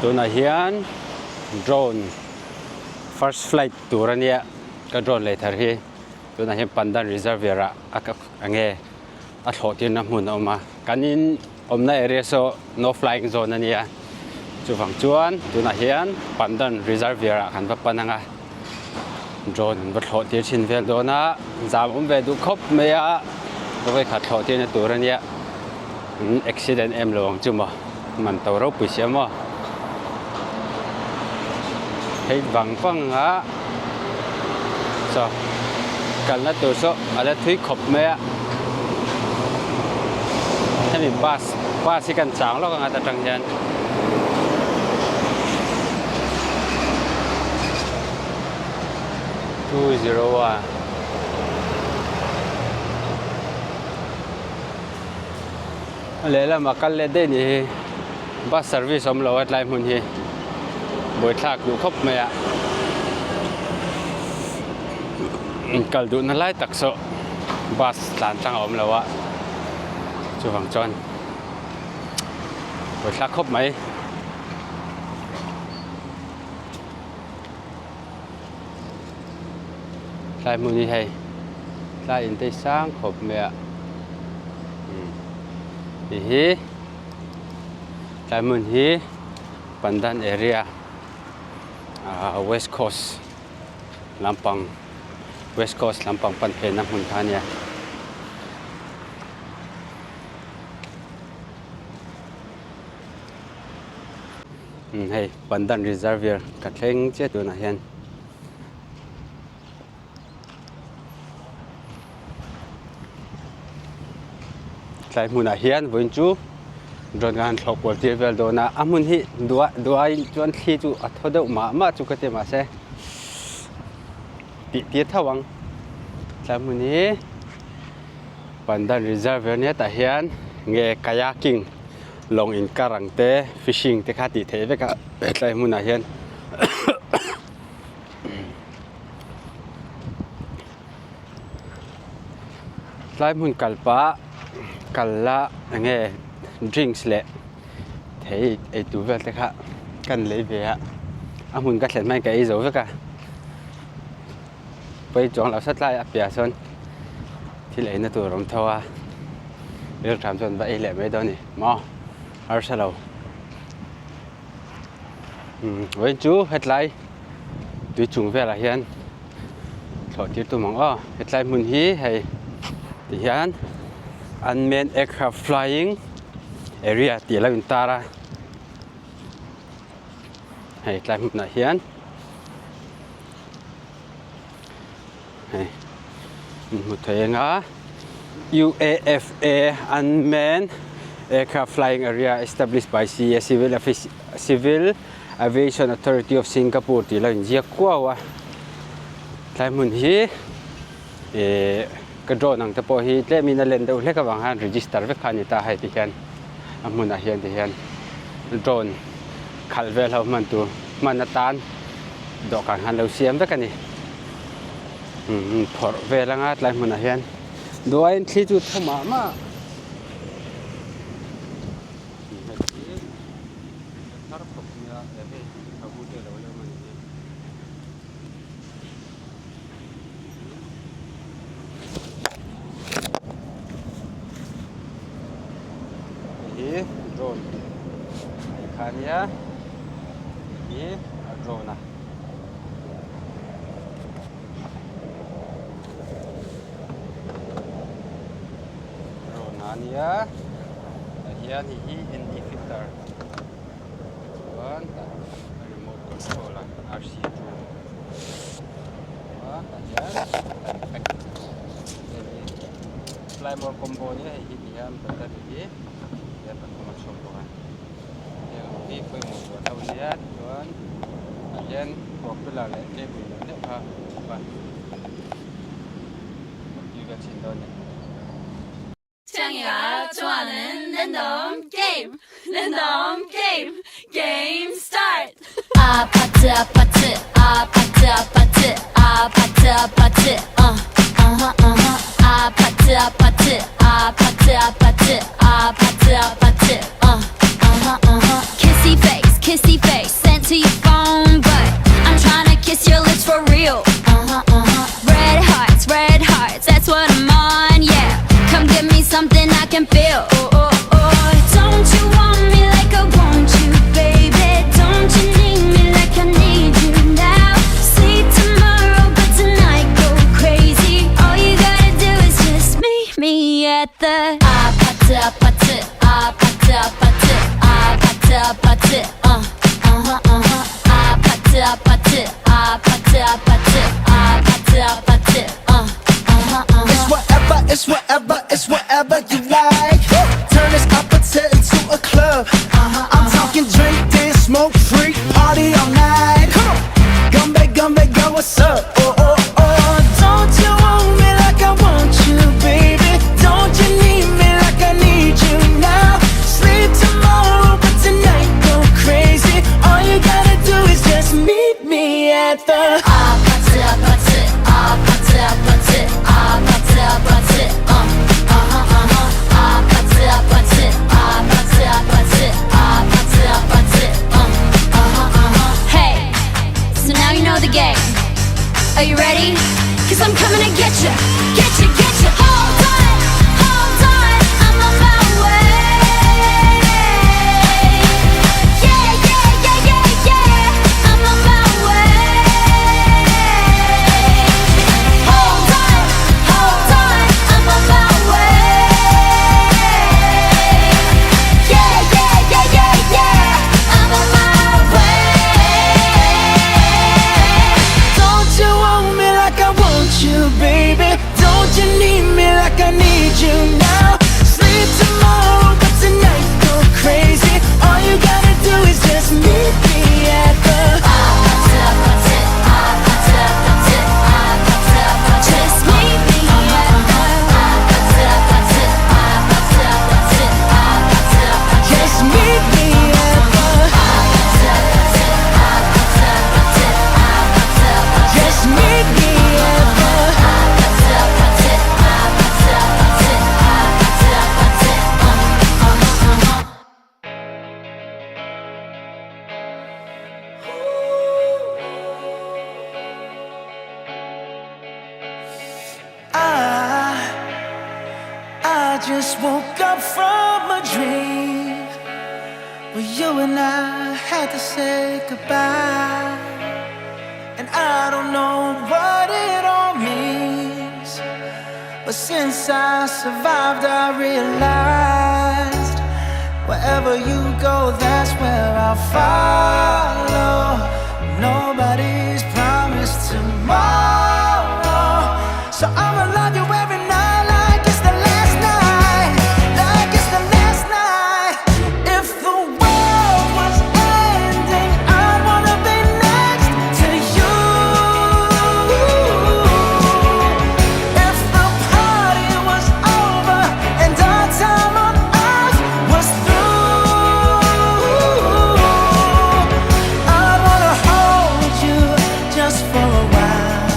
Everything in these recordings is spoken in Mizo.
Tunah hian drone first flight tur a nia ka drone lei thar hi tunah hian Pandan Reservoir ah a enge a thlawh tirna hmun a awm a kan in awmna area saw no flying zone a nia chuvang chuan tunah hian Pandan Reservoir ah kan va pan ang a drone an va thlawh tir thin vel dawn a zam awm ve duh khawp mai a vawikhat thlawh tirna tur a nia an accident em lo ang chu maw man to ropui sia maw hei vang vang a chaw kalna tur saw a la thui khawp mai a hemi bus bus hi kan chang lawk ang a ta tang hian. 201 A lehlamah kal let daih ni hi bus service awm lo a tlai hmun hi buaithlak duh khawp mai a kal duhna lai tak saw bus tlan tlang a awm lo a chuvang chuan buaithlak khawp mai. Tlai hmun hi hei tlai in te sang khawp mai a ti hi tlai hmun hi Pandan area ah west coast lampang west coast lampang pan phei na hmun kha a nia. Hei Pandan Reservoir ka thleng chiah tunah hian tlai hmunah hian vawiin chu drone khan thlawh kual tir vel dawn a a hmun hi duai duai chuan thli chu a thaw deuh mah mah chu ka ti mahse tih tir tho ang tlai hmun hi Pandan Reservoir nia tah hian nge kayaking. Lawng inkar ang te fishing te kha tih theih vek a hetlai hmunah hian tlai hmun kal pah kal la enge drinks leh thei ei tur vel te kha kan lei ve a a hmun ka thlen hmain ka ei zo vek a pawi chuang loh sat lai a piah sawn thil eina tur a awm tho a rilṭam chuan va ei leh mai dawn a ni maw harsa lo umm vawiin chu hetlai tui chung velah hian thlawh tir tum ang aw hetlai hmun hi hei ti hian unmanned aircraft flying area tih a lo intar a hei tlai hmunah hian. Hei in hmu thei ang a U_A_F_A unmanned aircraft flying area established by C_A civil civil aviation authority of Singapore tih lo inziak kuau a tlai hmun hi ihh ka drone ang te pawh hi tlem in a len deuh hlek avang hian register vek kha a ni ta hei ti hian a hmunah hian ti hian drone khalh vel ho hman tur hman atan dawhkan khan lo siam vek a ni umm phawrh vel anga tlai hmunah hian duaiin thli chu thaw mah mah Hei hi drone hei kha ania hei hi a drone a drone a ania tah hian hei hi N D filter chuan tah remote control a R C drone chuan tah hian Flymore combo nia hei hi ti hian battery hi hian pathum a chhuak bawk a heng ho hi pawimawh zual ho ania tichuan tah hian propeller leh cable deuh deuh kha a awm a tui vel chhin dawn a ni. Changya chuanin random game random game game start. 아파트 아파트 아파트 아파트 아파트 아파트 uh uh-huh uh-huh 아파트 아파트 아파트 아파트 아파트 아파트 uh uh-huh uh-huh kissy face kissy face. 아파트 uh-huh uh-huh 아파트 아파트 아파트 아파트 아파트 아파트 uh-huh uh-huh It's whatever, it's whatever, it's whatever you like. Turn this opposite into a club. I'm talking drink, dance, smoke, freak, party all night. Come on. Gumby, gumby, go, what's up? Oh, oh, oh. Don't you want me like I want you, baby? Don't you need me like I need you now? Sleep tomorrow, but tonight go crazy. All you gotta do is just meet me at the 아파트 아파트 아파트 아파트 아파트 아파트 uh-huh uh-huh 아파트 아파트 아파트 아파트 아파트 아파트 uh-huh uh-huh Hey, so now you know the game. Are you ready? Cause I'm coming to get you, get you, get you. Hold on, hold on, I'm on my way. Yeah, yeah, yeah, yeah, yeah. I'm on my way. Hold on, hold on, I'm on my way. Yeah, yeah, yeah, yeah, yeah. I'm on my way. Don't you want me like I want you, baby? Don't you need me like I need you now? Sleep tomorrow, but tonight go crazy. All you gotta do is just meet me at the 아파트 아파트 아파트 아파트 아파트 아파트 Just meet me at the 아파트 아파트 아파트 아파트 아파트 아파트 Just meet me at the 아파트 아파트 아파트 아파트 아파트 아파트 Just meet me at the 아파트 아파트 아파트 아파트 아파트 아파트 uh-huh I just woke up from a dream where you and I had to say goodbye. And I don't know what it all means. But since I survived, I realized wherever you go, that's where I'll follow. Nobody's promised tomorrow. So I'ma love you every night like it's the last night. Like it's the last night. If the world was ending, I'd wanna be next to you. If the party was over and our time on earth was through, I wanna hold you just for a while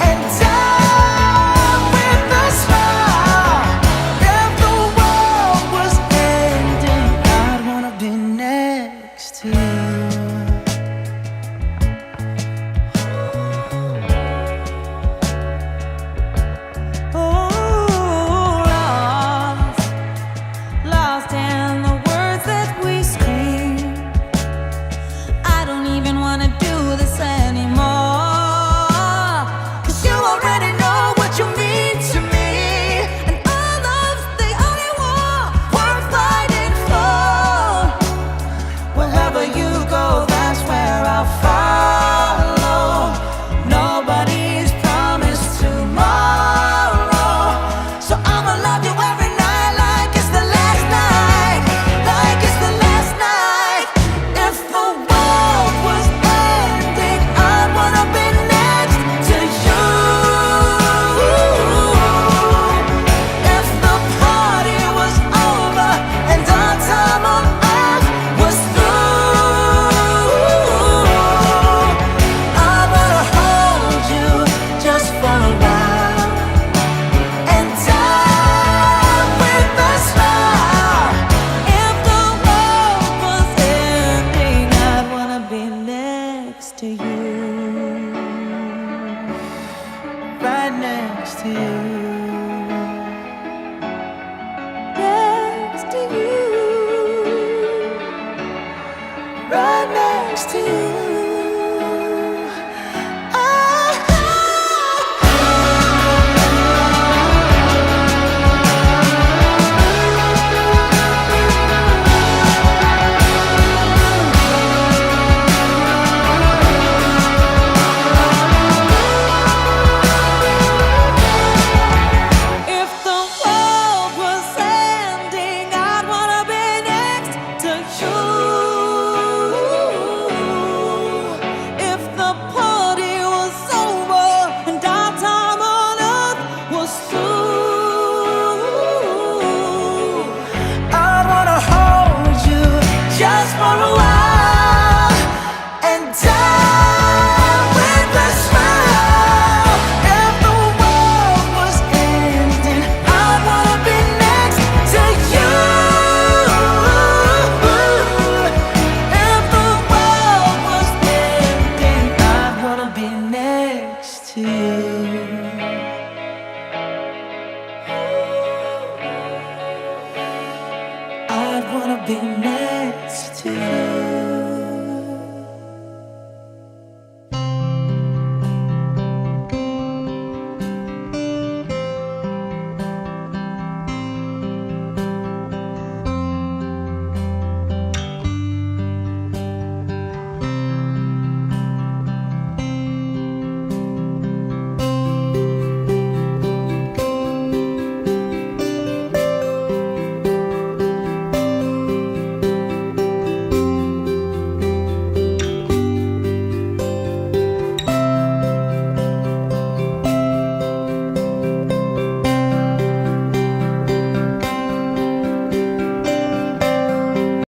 and die with a smile. If the world was ending, I'd wanna be next to you. Oh, lost, lost in the words that we scream. I don't even wanna do this anymore. 'Cause you already know what you mean to me. And all love's the only war worth fighting for. Wherever you go, that's where I'll follow. Nobody's promised tomorrow. So I'ma love you every night like it's the last night. Like it's the last night. If the world was ending, I'd wanna be next to you. If the party was over and our time on earth was through, I wanna hold you just for a while and die with a smile. If the world was ending, I'd wanna be next to you. Right next to you. Next to you. Right next to you.